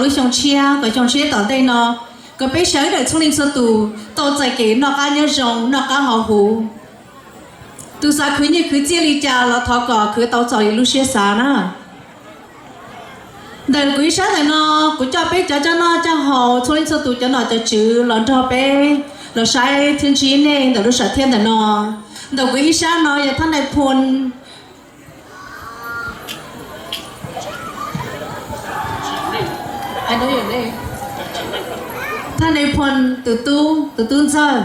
lub xyoo tshiab, kom xyoo tshiab tom ntej no, kom peb sawv daws txhua leej txhua tus tau txais kev noj qab nyob zoo, noj qab haus huv. Tus xav khwv nyiaj khwv txiaj li cas los thov kom khwv tau txog li lub siab xav na. Ntawm kuv ib sab ntawm no, kuv coj peb cov coj noj coj haus txhua leej txhua tus cov nom cov tswv los nrog peb los saib thiab ntsib nej ntawm lub sam thiaj ntawm no. Ntawm kuv ib sab no yog thab nais phoo, thab nais phoo tus tub, tus tub ntxawg.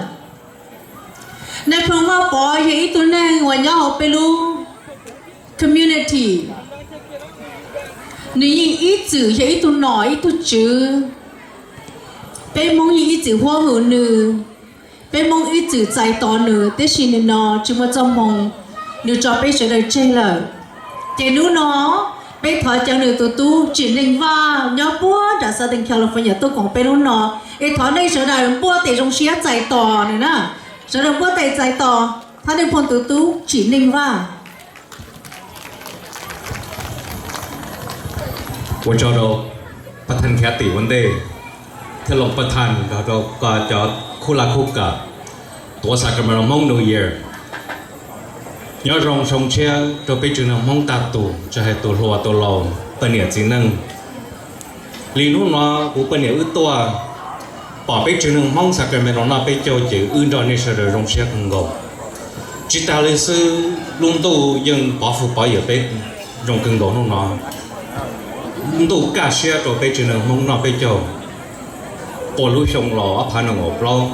Nais phoo Vaj Pov yog ib tug neeg uas nyob hauv peb lub community. Nws yeej ib txwm yog ib tug nom ib tug tswv. Peb Hmoob yeej ib txwm huab hwm nws, peb Hmoob ib txwm txais tos nws, tiam sis nim no tsis muaj txoj hmoo, nws tso peb sawv daws tseg lawm. Ces hnub no peb thov caw nws tus tub Tsim Neej Vaj nyob puag nram Southern California tuaj koom peb hnub no, es thov nej sawv daws npuaj tes zoo siab txais tos nws na. Sawv daws npuaj tes txais tos thab nais phoo tus tub Tsim Neej Vaj. Ua tsaug rau Pab Thaj Khiav Tim ua ntej, thiab Loos Pab Thaj nrog rau cov khub laj khub kam tuav Sacramento Hmoob New Year. Nyob zoo xyoo tshiab rau peb tsev neeg Hmoob tag tus, tsis hais tus hluas tus laus, poj niam txiv neej. Li hnub no kuv poj niam wb tuaj pom peb tsev neeg Hmoob Sacramento noj peb caug ces wb nrog nej sawv daws zoo siab kawg nkaus. Tsis tas li xwb, lub ntuj yeej pov hwm pov yawm peb zoo kawg nkaus hnub no. Ntuj kaj siab rau peb tsev neeg Hmoob noj peb caug. Quaj lub xyoo los ob phav nees nkaum plaub,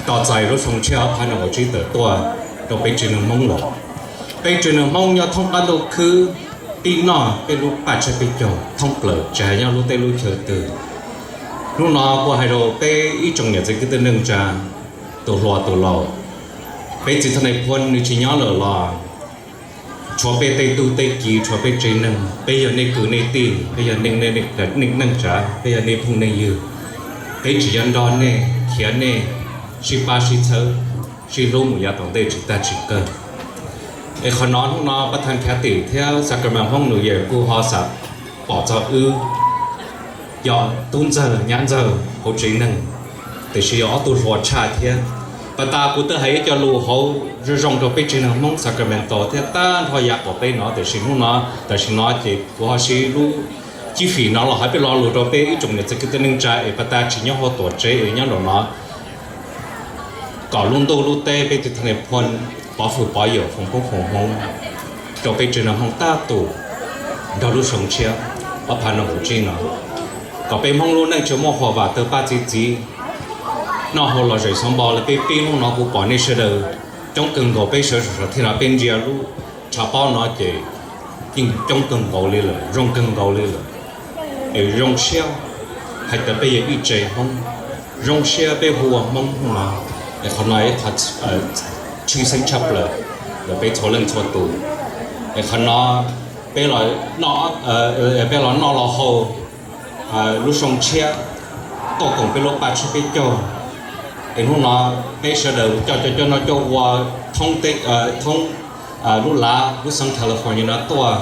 tos txais lub xyoo tshiab ob phav nees nkaum tsib tawm tuaj rau peb tsev neeg Hmoob lawm. Peb tsev neeg Hmoob nyob thoob qab ntuj khwb tib noj peb lub paj tshiab peb caug thoob plaws, tsis hais nyob lub teb lub chaw twg. Hnub no kuv hais rau peb ib tsoom niam txiv kwv tij neej tsa, tus hluas tus laus, peb txiv thaj nais phoo nws tsis nyob lawm los tshuav peb tej tub tej kiv, tshuav peb tsev neeg, peb yog nej kwv nej tij, peb yog nej neej tsa, peb yog nej phooj nej ywg. Peb tsis nco nrog nej, khiav nej, sib pab sib txhawb, sib hlub mus yav tom ntej tsis tag tsis kawg. Es qhov no hnub no Pab Thaj Khiav Tim thiab Sacramento Hmoob New Year kuj ho xav pom txog wb yog tub ntxawg nyab ntxawg hauv tsev neeg, tiam sis yog ob tug hluas tshaj thiab. Pas tas kuv twb hais ib co lus hauv zoo zoo rau peb tsev neeg Hmoob Sacramento thiab tag nrho yav qaum teb no, tiam sis hnub no, tam sim no ces kuv ho siv lub cib fim no los hais peb lo lus rau peb ib tsoom niam txiv kwv tij neej tsa es pas tas tsis nyob hauv tuam tsev es nyob nraum no, kom lub ntuj lub teb peb txiv thaj nais phoo pov hwm pov yawm foom koob foom hmoov rau peb tsev neeg Hmoob tag tus nrog lub xyoo tshiab ob phav nees nkaum tsib no, kom peb Hmoob lub neej tsuas muaj huam vam tawg paj txi txiv, noj haus los zem xov npo li peb pib hnub no kuv pom nej sawv daws coob kawg nkaus, peb sawv daws thiaj no peb ntsia lub tshav pob no ces yeej coob kawg nkaus li lawm, zoo kawg nkaus li lawm. Es zoo siab hais tias peb yog ib tsev Hmoob, zoo siab peb hu ua Hmoob no. Es qhov no ib qho tshwj xeeb tshaj plaws rau peb txhua leej txhua tus. Es qhov no peb los noj los haus lub xyoo tshiab, tuaj koom peb lub paj tshiab peb caug. Es hnub no peb sawv daws coj cov coj noj coj ua thoob, thoob lub lav lub xeev California no tuaj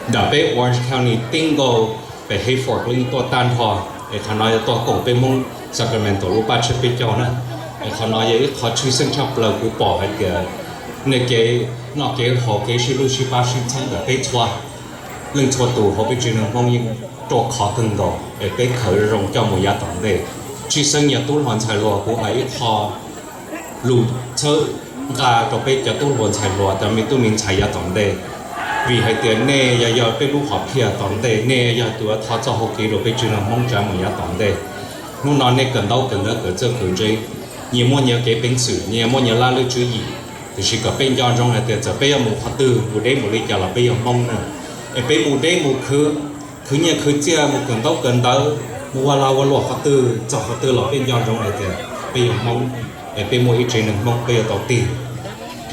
nram peb Orange County tib nkaus pem Hayfork Lane tuaj tag nrho. Es qhov no yog tuaj koom peb Hmoob Sacramento lub paj tshiab peb caug na. Es qhov no yog ib qho tshwj xeeb tshaj plaws kuv pom hais tias nej kev noj kev haus kev sib hlub sib pab sib txhawb ntawm peb txhua leej txhua tus hauv peb tsev neeg Hmoob yeej ruaj khov kawg nkaus es peb khaws zoo coj mus yav tom ntej. Tshwj xeeb yog tub hluas ntxhais hluas, kuv hais ib qho lus txhawb nqa rau peb cov tub hluas ntxhais hluas cov me tub me ntxhais yav tom ntej, vim hais tias nej yog yog peb lub hom phiaj tom ntej, nej yog tus thov txoj hau kev rau peb tsev neeg Hmoob tsav mus yav tom ntej. Hnub no nej kawm ntaub kawm ntawv kawm txawj kawm ntse, nyias muaj nyias kev peev xwm, nyias muaj nyias laj lwj tswv yim, tiam sis kom peb nco ntsoov hais tias txawm peb yuav mus qhov twg mus deb mus li cas los peb yog Hmoob na. Es peb mus deb mus khwv, khwv nyiaj khwv txiaj mus kawm ntaub kawm ntawv mus ua lag ua luam qhov twg txog qhov twg los peb nco ntsoov hais tias peb yog Hmoob, es peb muaj ib tsev neeg Hmoob peb yuav tau tig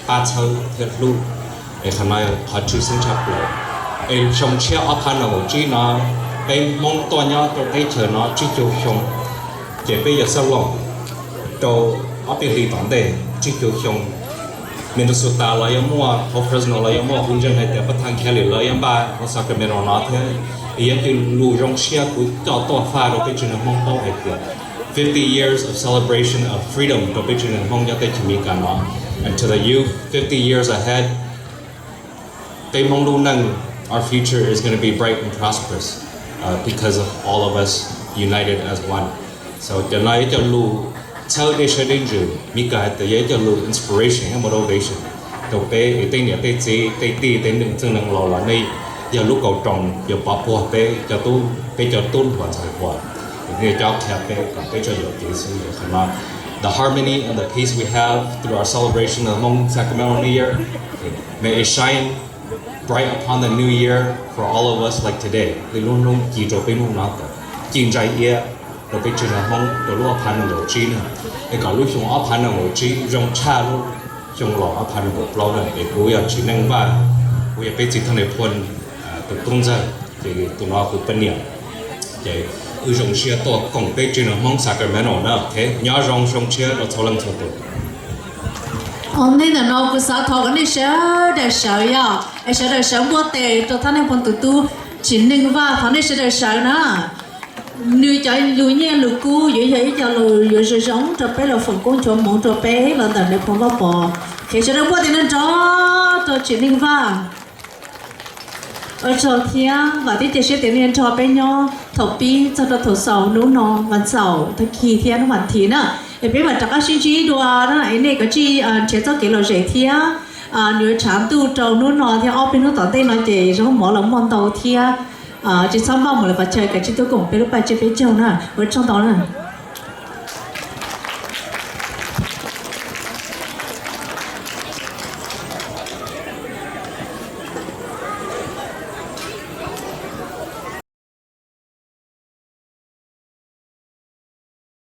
pab txhawb thiab hlub. Es qhov no yog qhov tshwj xeeb tshaj plaws. Es xyoo tshiab ob phav nees nkaum tsib no peb Hmoob tuaj nyob rau teb chaws no tsib caug xyoo, ces peb yuav xab loos rau ob peb hlis tom ntej tsib caug xyoo. Minnesota los yuav muaj, hauv Fresno los yuav muaj, kuv ntseeg hais tias Pab Thaj Khiav Tim lawv yuav npaj hauv Sacramento no thiab. Yog ib co lus zoo siab kuv coj tuaj faj rau peb tsev neeg Hmoob paub hais tias fifty years of celebration of freedom rau peb tsev neeg Hmoob nyob teb chaws Amelikas no. And to the youth, fifty years ahead, peb Hmoob lub neej, our future is going to be bright and prosperous, uh, because of all of us united as one. So cov no ib co lus txhawb dej siab dej ntsws, Amelikas hais tias yog ib co lus inspiration thiab motivation rau peb tej niam tej txiv tej tij tej neej txwj neej laus los nej yog lub kaus roos yuav pov puag peb cov tub, peb cov tub hluas ntxhais hluas, nej coj qhia peb kom peb tsuas yuam kev xwb. Qhov no, the harmony and the peace we have through our celebration of Hmong Sacramento New Year, may it shine bright upon the new year for all of us like today. Li lub hnub ci rau peb hnub no, ci ntsa iab rau peb tsev neeg Hmoob rau lub ob phav nees nkaum tsib na, es kom lub xyoo ob phav nees nkaum tsib zoo tshaj lub xyoo los ob phav nees nkaum plaub na. Es kuv yog Tsim Neej Vaj, kuv yog peb txiv Thaj Nais Phoo tus tub ntxawg, ces tus no kuv poj niam. Ces wb zoo siab tuaj koom peb tsev neeg Hmoob Sacramento na. Nyob zoo, zoo siab rau txhua leej txhua tus. Ua ntej ntawm no kuv xav thov kom nej sawv daws sawv, yog es sawv daws sawv npuaj tes rau Thaj Nais Phoo tus tub Tsim Neej Vaj, thov nej sawv daws sawv na. Nws cov lus nyiaj lus kub yuav yog ib co lus yuav zoo zoo rau peb los foom koob nchuav hmoov rau peb los ntawm Nais Phoo Vaj Pov. Ces sawv daws npuaj tes nrov nrov rau Tsim Neej Vaj. Ua tsaug thiab vam thiab cia siab tias nej nrog peb nyob thaum pib txog rau thaum xaus hnub no vas xaum tag kis thiab hnub vas thiv na. Es peb mam rov qab sib ntsib dua na, es nej kav tsij nrhiav txoj kev lom zem thiab nws tshav ntuj rau hnub no thiab ob peb hnub tom ntej no ces zaub mov los muaj ntau thiab. Tsis txhob npaj mus lawm pes tsawg, kav tsij tuaj koom peb lub paj tsiab peb caug na. Ua tsaug ntau na.